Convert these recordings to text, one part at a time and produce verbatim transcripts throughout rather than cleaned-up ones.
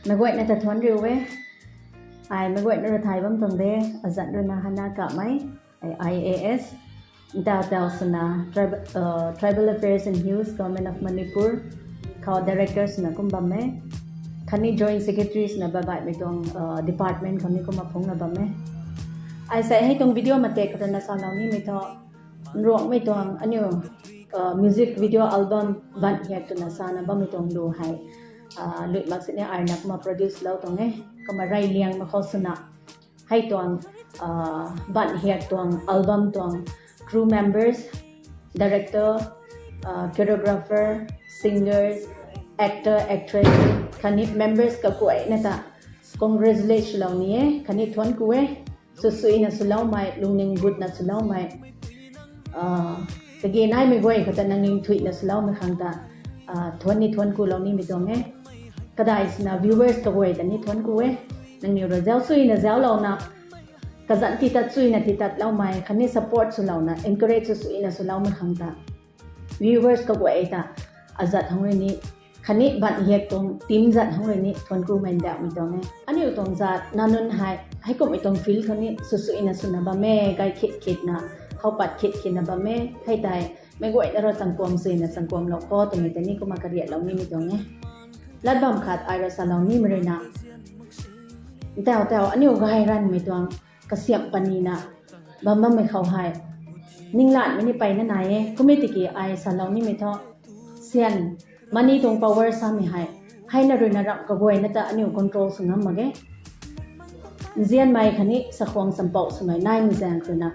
Meic guayna ta thuanc riu e. Ai meic guayna rui thay bam tuang de, azanc ruina Hana Kamei, ai I A S, ntaw taw swna Trib- uh, Tribal Affairs and Hills, Government of Manipur khou director swna kum bam e. Khatni Joint Secretary swna baihmei tuang uh, department khou ni kumna phungna bam e. Ai sei hei tuang video matek khou ruina salou nimei thu, Nruangmei tuang aniu uh, music video album Banh Hiak twna sana bammei tuang lu hei uh, lui mak sini ai na kumna produce lou tuang e. Kumna rey liang mak khou swna hei tuang uh, Banh Hiak tuang album tuang crew members, director, uh, choreographer, singers, actor, actress khatni members kaguayna ta congratulate swlou ni e, khatni thuanc ku e. Swsuina swloumei, lungning gutna swloumei, uh, kage naimei guay khou ta nangniw thuina swloumei khang ta uh, thuanc ni thuanc kulou nimei tuang e. Kadai swna viewers kaguay ta ni thuanc ku e. Nangniw rui zauc suina zauclouna, kazanc titat suina titatloumei khatni support swlouna encourage swsuina swloumei khang ta viewers kaguay ta azat hang rui ni khatni Banh Hiak tuang team zat hang rui ni thuanc kumei ndauhmei tuang e. Aniu tuang zat na nunc hei heikumhmei tuang field khou ni swsuina swna bam e, gay khit khitna, howpat khit khitna bam e. Hei tei meic guayna rui changkuam suina changkuamlou kho twmei tei ni kumna kariatlou nimei tuang e. Lat bam khat ai rui salou nimei ruina, ntaw taw aniu gay ranvmei tuang kasiamh panina bam bammei khou hei ninglanmei ni peyna nai e. Kumna tiki ai salou nimei thu, syan, money tuang power samei hei, heina ruina ramh kaguayna ta aniu control sw ngam mak ge. Nzianmei khatni sakhwang champouh swmei naimei zaeng ruina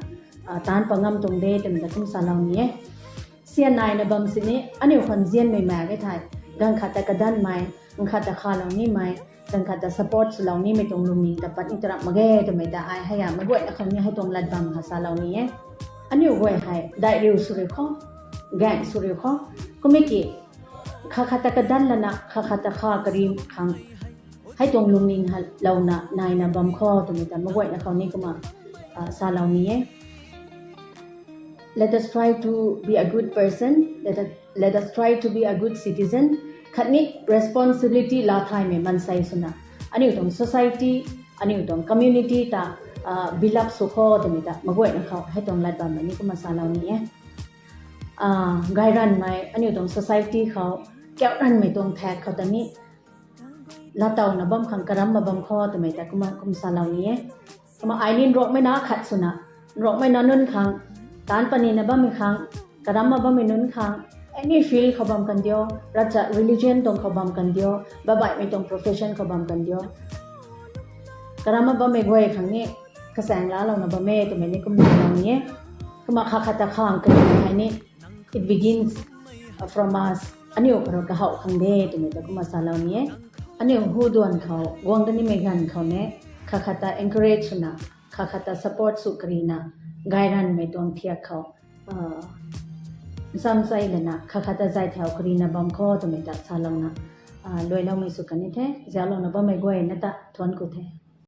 uh, taanc pat ngam tuang de twmei ta kum salou ni e. Syan naina bam sini aniu khou nzianmei mak ge thei, ganv khat ta kadanmei, ganv khat ta khalou nimei, ganv khat ta support swlou nimei tuang lungning ta pat ni tarap mak ge twmei ta ai hei a meic guayna khou ni hei tuang lat bam ha salou ni e. Aniu guay hei daih riu sw riu khou, gaeng sw riu khou, kumna ki khat khat ta kadan lana khat khat ta kha kari khang hei tuang lungning ha louna naina bam kho twmei ta meic guayna khou ni kumna uh, salou ni e. Let us try to be a good person. Let us, let us try to be a good citizen. Khatni responsibility laa thaymei mansei swna aniu tuang society, aniu tuang community ta uh, build up sw kho twmei ta meic guayna khou hei tuang lat bammei ni kumna salou ni e. Uh, gay ranvmei aniu tuang society khou, kauh ranvmei tuang thak khou ta ni laatowna bam khang karamna bam kho twmei ta kumna kum salou ni e. Kumna ai ni Nruangmei na khat swna, Nruangmei na nunc khang, taanc panina bammei khang, karamna bammei nunc khang, any field khou bam kan dio, ravcha religion tuang khou bam kan dio, baihmei tuang profession khou bam kan dio, karamna bammei guay khang ni kasaeng laalouna bam e twmei ni kum salou ni e. Kumna khat khat ta khang kari hei ni, it begins from us. Aniu khou rui kahouh khang de twmei ta kumna salou ni e. Aniu hu duan khou guang kanimei ganv khou ni khat khat ta encourage swna, khat khat ta support sw karina, gay ranvmei tuang thiak khou uh, nsam sei lana khat khat ta zay thau karina bam kho twmei ta salouna uh, luailoumei sw kan ni the. Zauclouna bammei guayna ta thuanc ku the.